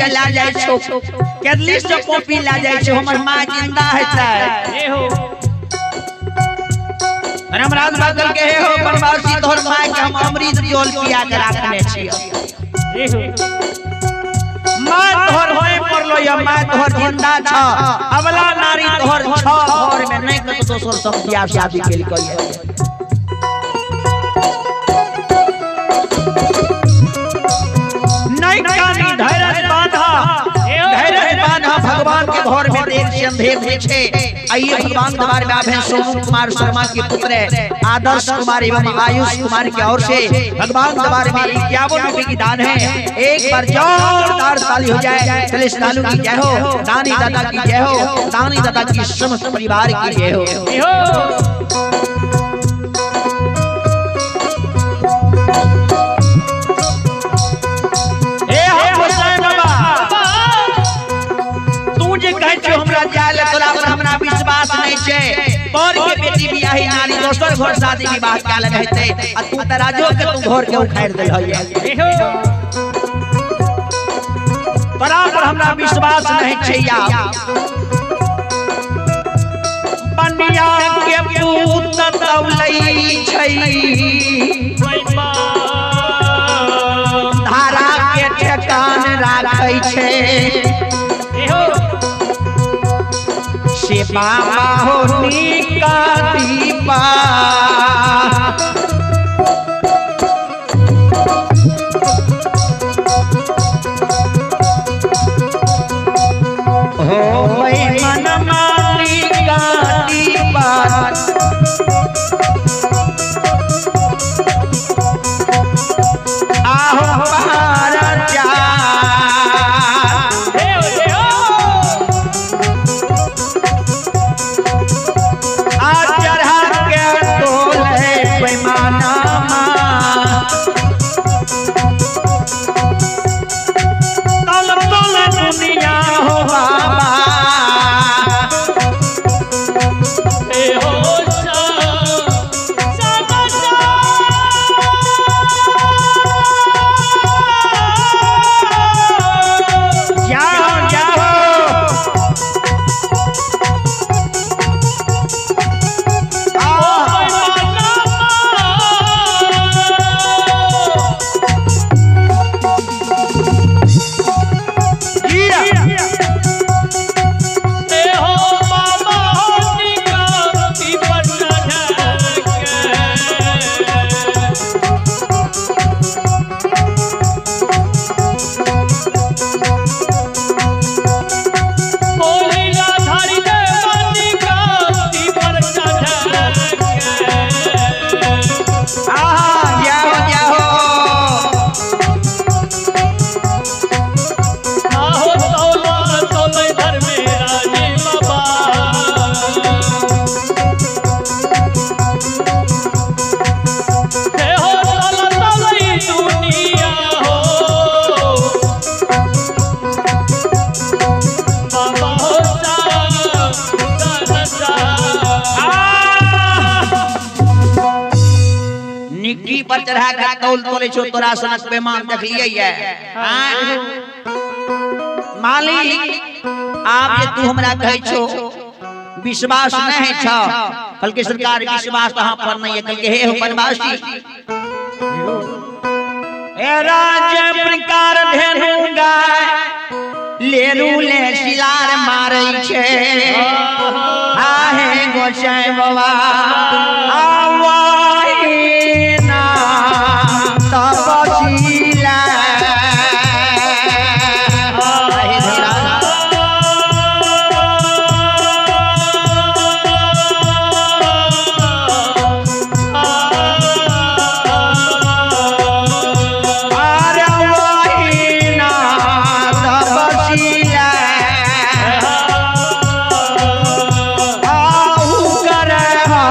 से ला जाइ छौ, केदली से कॉपी ला जाइ छौ, हमर माँ जिंदा हेतै। धर्मराज बाबा के हे हो बनवासी, तोहर माँ के हम अमृत जल पिया के राखने छियै। माँ तोहर होय पड़लो या माँ तोहर जिंदा छ, अबला नारी तोहर छ घर में नहीं कतो दोसर सब बियाह शादी केलकै। नहीं कानी धैर्य बांधा, धैर्य बांधा, भगवान के घर में देर से अंधेर होइ छै। आइए भगवान दरबार में आए सोनू कुमार शर्मा के पुत्र आदर्श कुमार एवं आयुष कुमार की ओर से भगवान दरबार में 51 रुपए की दान है। एक बार जोरदार ताली हो जाए। चले तालू की जय हो, दानी दादा की जय हो, दानी दादा की समस्त परिवार की जय हो। हमरा विश्वास नहीं छे, पर के बेटी बियाही नारी दोसर घर शादी विवाह काल रहते, आ तू त राजो के तू घर के उखाड़ देल हई। तोरा पर हमरा विश्वास नहीं छे। या बनिया के पूत तौलै छै, धारा के ठेकान राखै छै, से बाबा हो निका दीपा। हो मन मालिका दीपा, आहो पार जा। निक्की पर चढ़ा के तौल तोले छो, तोरा सनक बेमान देखलिए ये। मालिक आप जे तू हमरा कहै छो विश्वास नहीं छ, कल के सरकार विश्वास अहाँ पर नहीं है। कल के हे हो बनवासी, ए राज प्रकार धेनु गाय लेरू ले सिलार मारै छे, आहे गोसाई बाबा आवाही ना तपसीला। आऊ कर हो।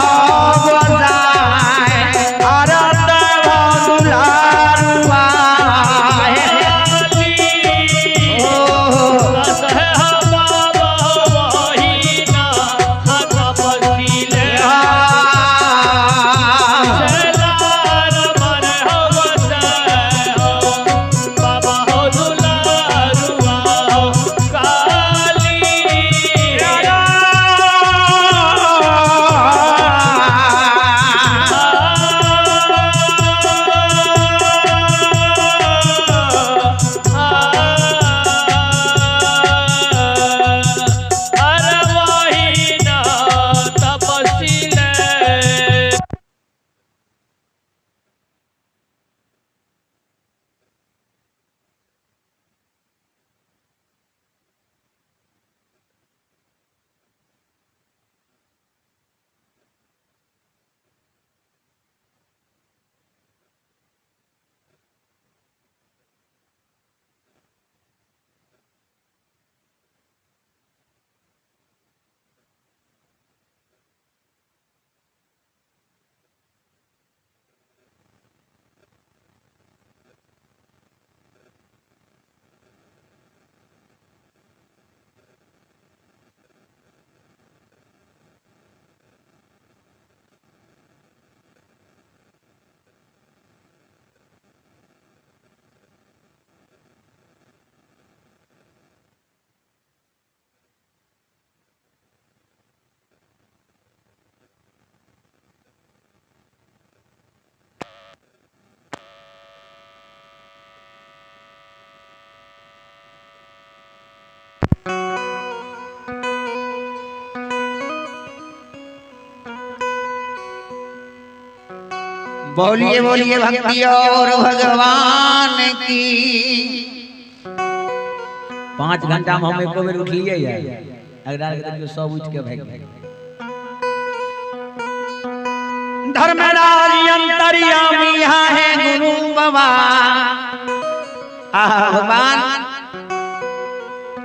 बोलिए बोलिए भक्ति और भगवान की। 5 घंटा में हम एको बेर उठलिए यार, अगला के देखियो सब उठ के भाग भाग। धर्मराज अंतर्यामी है गुरु बाबा। भगवान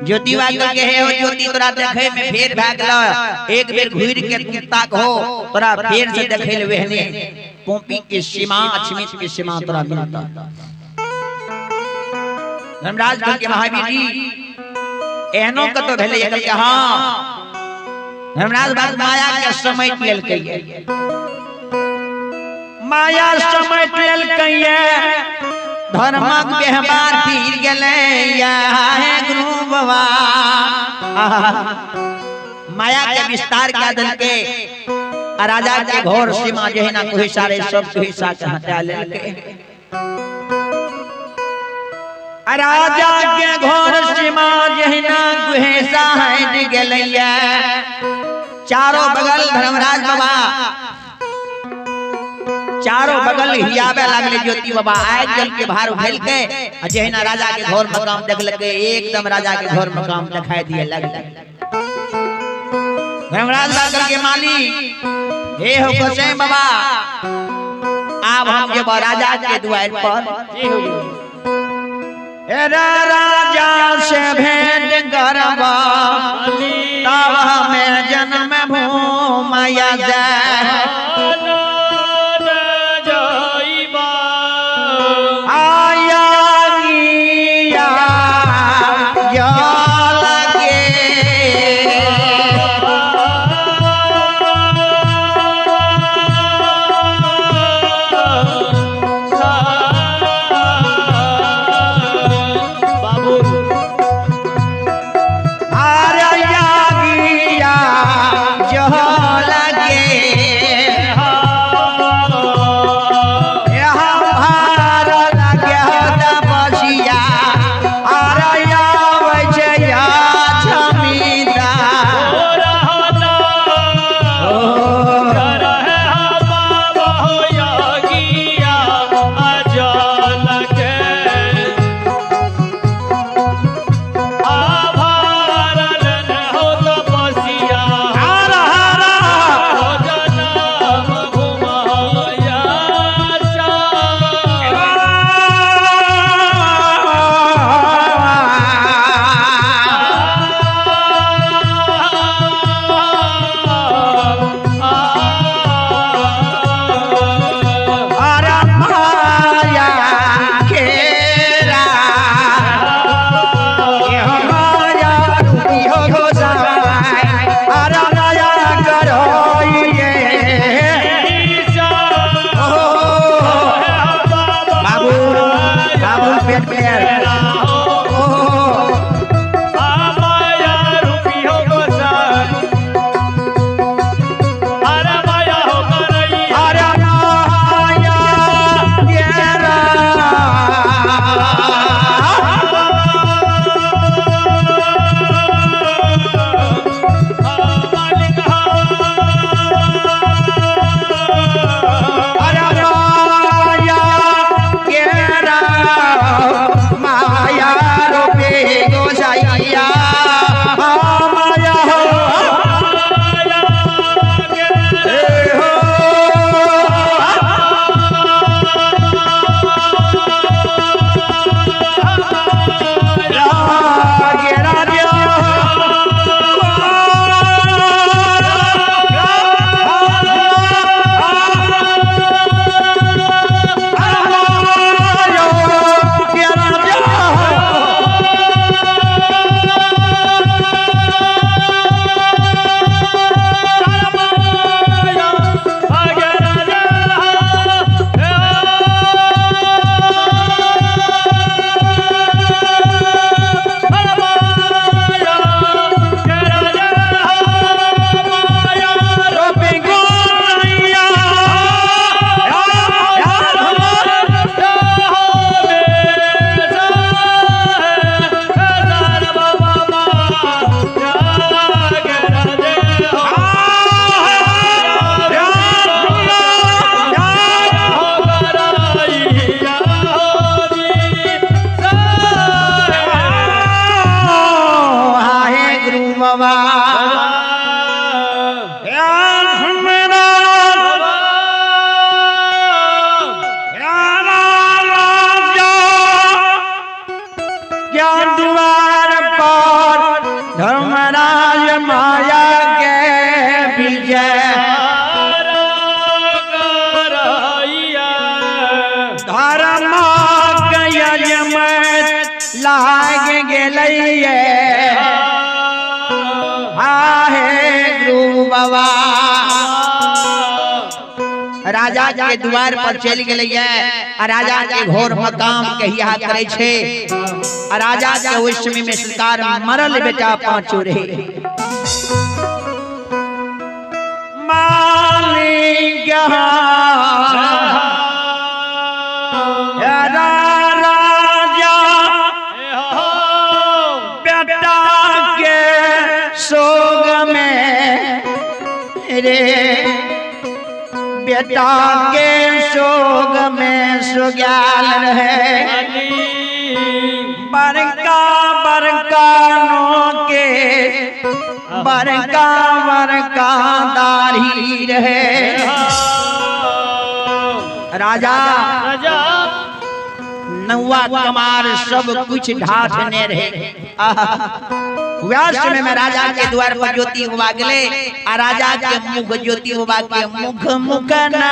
ज्योति वागल के हे हो ज्योति तोरा देखे में फेर भागल, एक बेर घूर के तू ताक हो तोरा फेर से देखे ले वेहने पोपी के सीमा अछमित के सीमा तोरा मिलता। धर्मराज के महावीर जी एहनो कतो भेलै के हां धर्मराज बात माया के समेट लेलकै, माया समेट लेलकै, धर्मक व्यवहार फिर गेलै हे गुरु बाबा। माया के विस्तार क्या देलकै, राजा के घर सीमा जहिना कोई सारे सब हिस्सा के हटा लेलकै। राजा के घर सीमा जहिना गुहेसा हट गेलैया, चारों बगल धर्मराज बाबा चारों बगल हियाबे लागले ज्योति बाबा। आय जल के भार उठेलकै आ जहिना राजा के घर मकाम देखलकै एकदम राजा के घर मकाम दिखाई दिए लगलै। धर्मराज बाबा के मालिक हे हो गोसाई बाबा, आब हम जेब राजा के द्वार पर, हे राजा से भेंट करबा तब हमें जन्म भूमया जाए। है गुरु बाबा। राजा के द्वार पर चल गए आ राजा के घोर मकाम के हिया करे छे। आ राजा के ओहि समय में सरकार मरल बेटा पांचो रहे। मालिक राजा बेटा के सोग में रे, बेटा के सोग में सुग्याल रहे। बड़का बड़का नो के बड़का बड़का दाढ़ी रहे। राजा नौवा कमार सब कुछ ढाठने रहे। व्यास समय में राजा के द्वार पर ज्योति हुआ गले आ राजा के मुख ज्योति हुआ के मुख मुख ना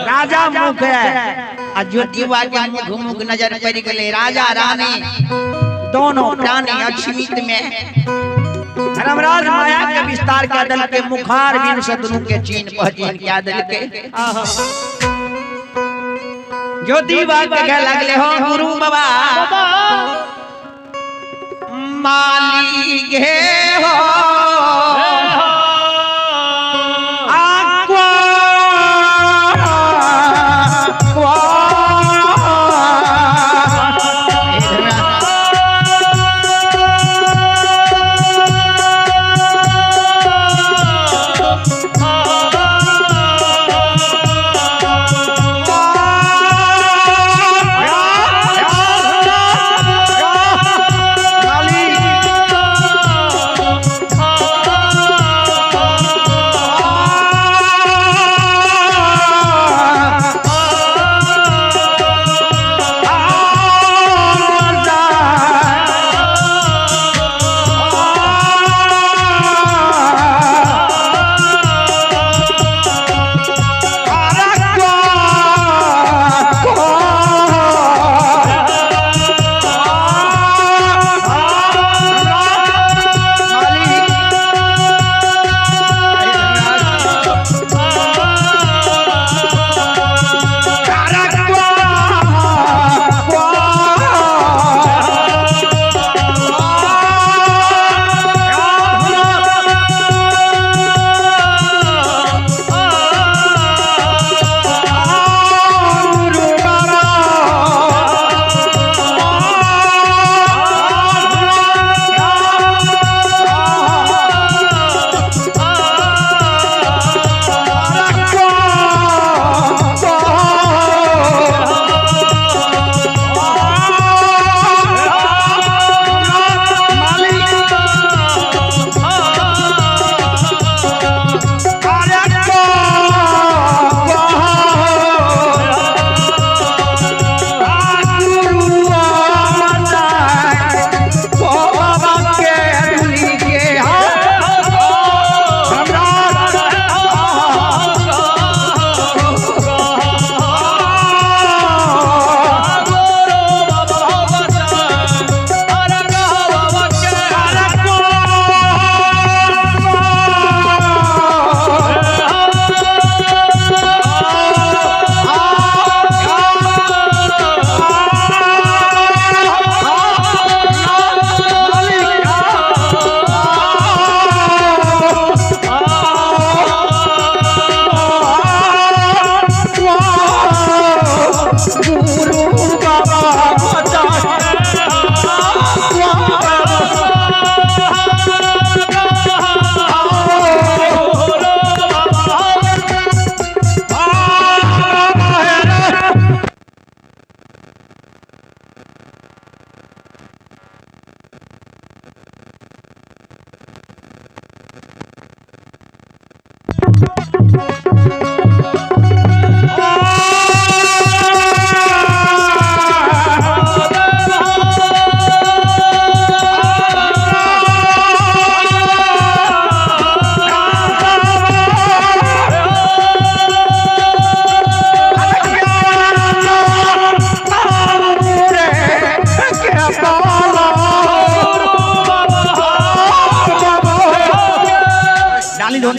राजा मुख है आ ज्योति हुआ के मुख मुख नजर पड़ गले। राजा रानी दोनों प्राणी अक्षमित में धर्मराज माया के विस्तार के दल के मुखार बिन शत्रु के चीन पहचीन के दल के ज्योति बाग के लगले हो गुरु बाबा माली गे हो आक्वा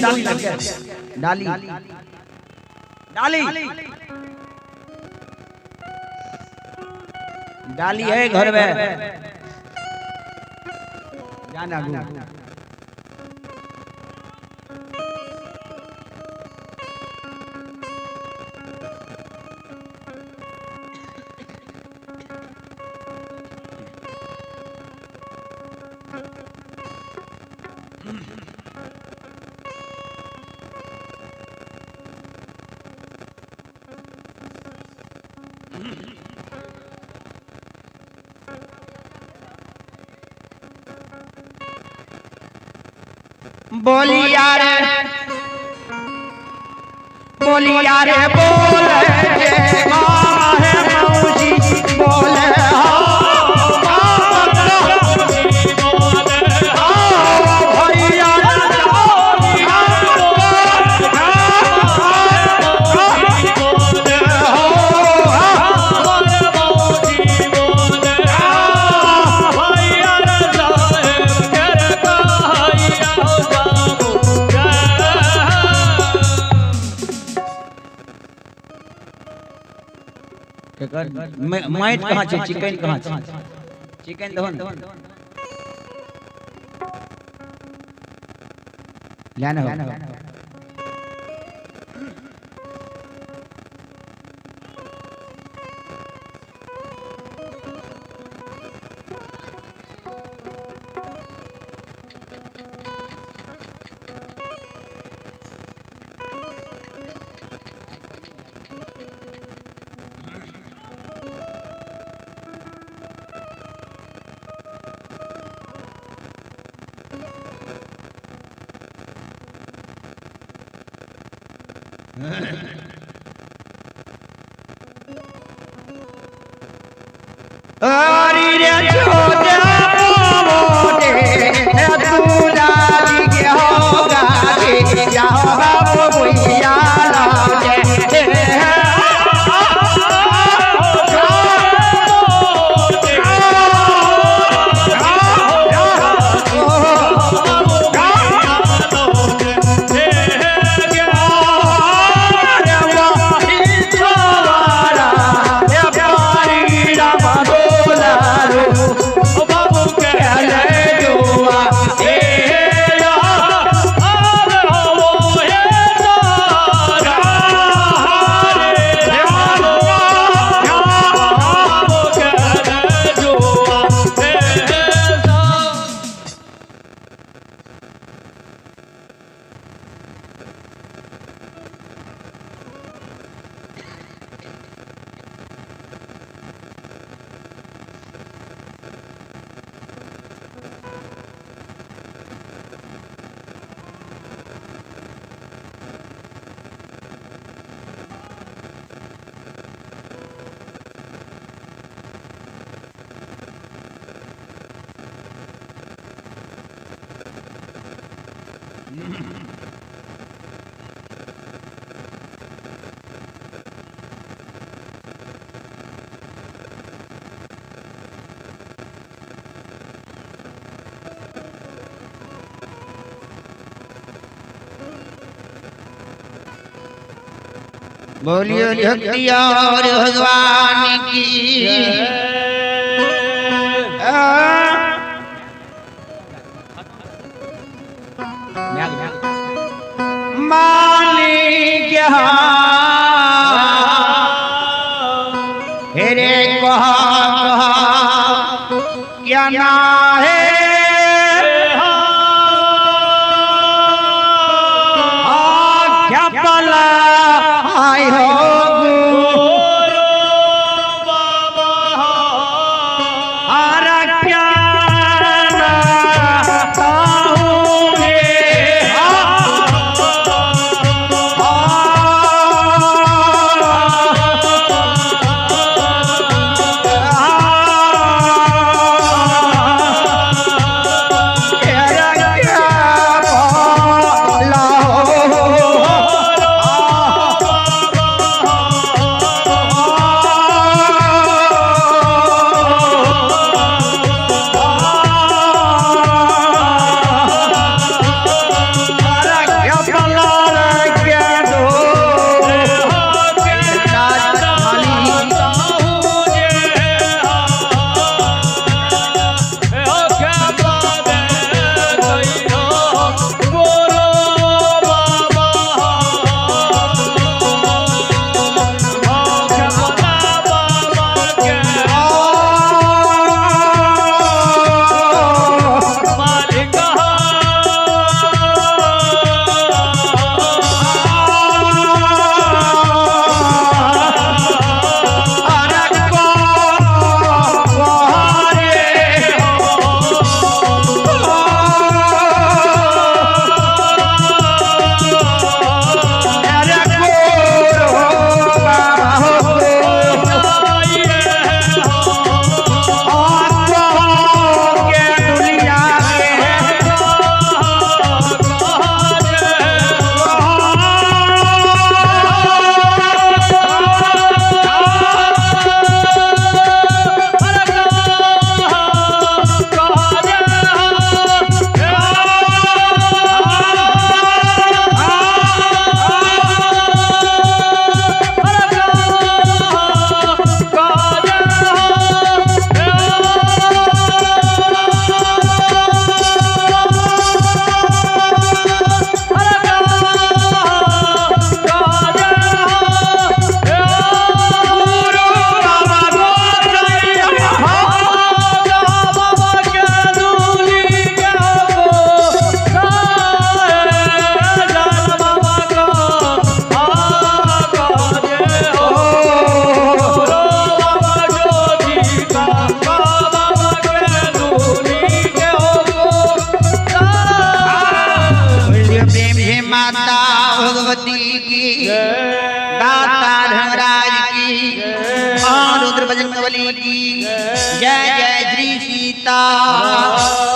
डाली डाली डाली डाली है घर में जाना गु। बोलिया रे बोलिया रे बोल है मौजी बोल माइट कहाँ छे चिकन कहाँ छे चिकन दहो न लाना हो। बोलियो झक्तियार भगवान की। मालिक हेरे कहा कहा क्या ना है क्या पला आए हो बजरंगबली की जय, जय श्री सीता।